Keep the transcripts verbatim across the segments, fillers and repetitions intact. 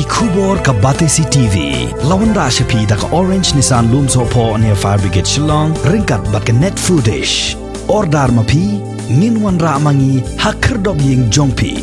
Khubor ka Batesi T V la wanrah sha phi da ka Orange Nissan Lumsohphoh near Fire Brigade Shillong ryngkat bad ka Net Foodish. Order ma phi, ngin wanrah ma ngi ha khyrdop ïing jong phi.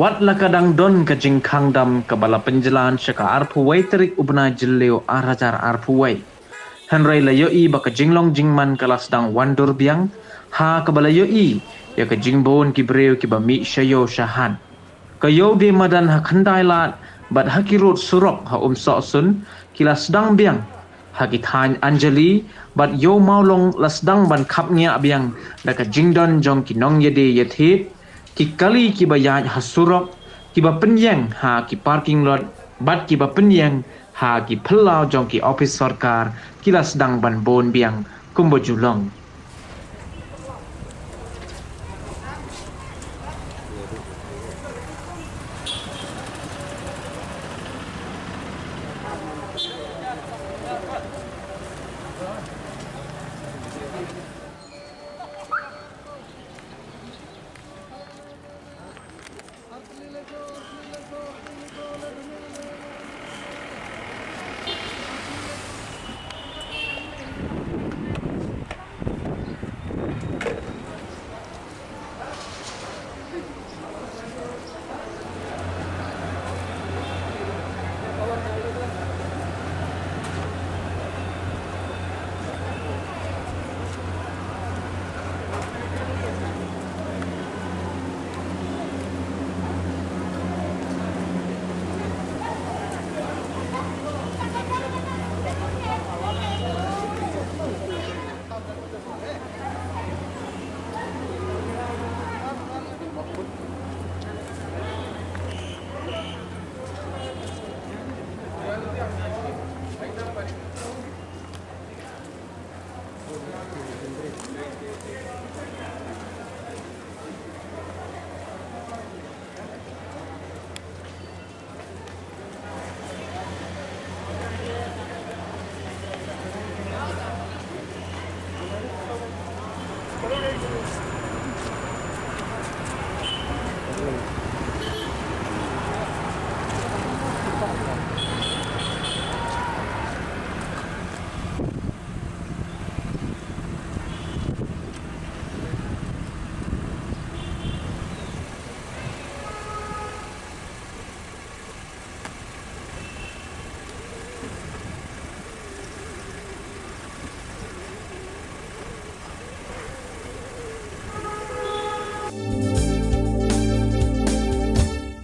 Wat la ka dang don ka jingkhang dam kaba la pynjlan sha ka arphew wei tarik u bnai Jylliew ar hajar arphew wei, hynrei la ïohi ba ka jinglong jingman ka la sdang wan dur biang, ha kaba la ïohi ïa ka jingbun ki briew kiba mih sha ïew sha hat. Ka ïew de madan ha Khyndailad bad ha ki rud surok ha Umsohsun ki la sdang biang. Ha ki thaiñ Anjali bad Ïew Mawlong la sdang ban khapngiah biang da ka jingdon jong ki nongïadie ïathied, ki kali kiba ïaid ha surok, kiba pynïeng ha ki parking lot bad kiba pynïeng ha ki phyllaw jong ki ophis sorkar ki la sdang ban bun biang kumba ju long.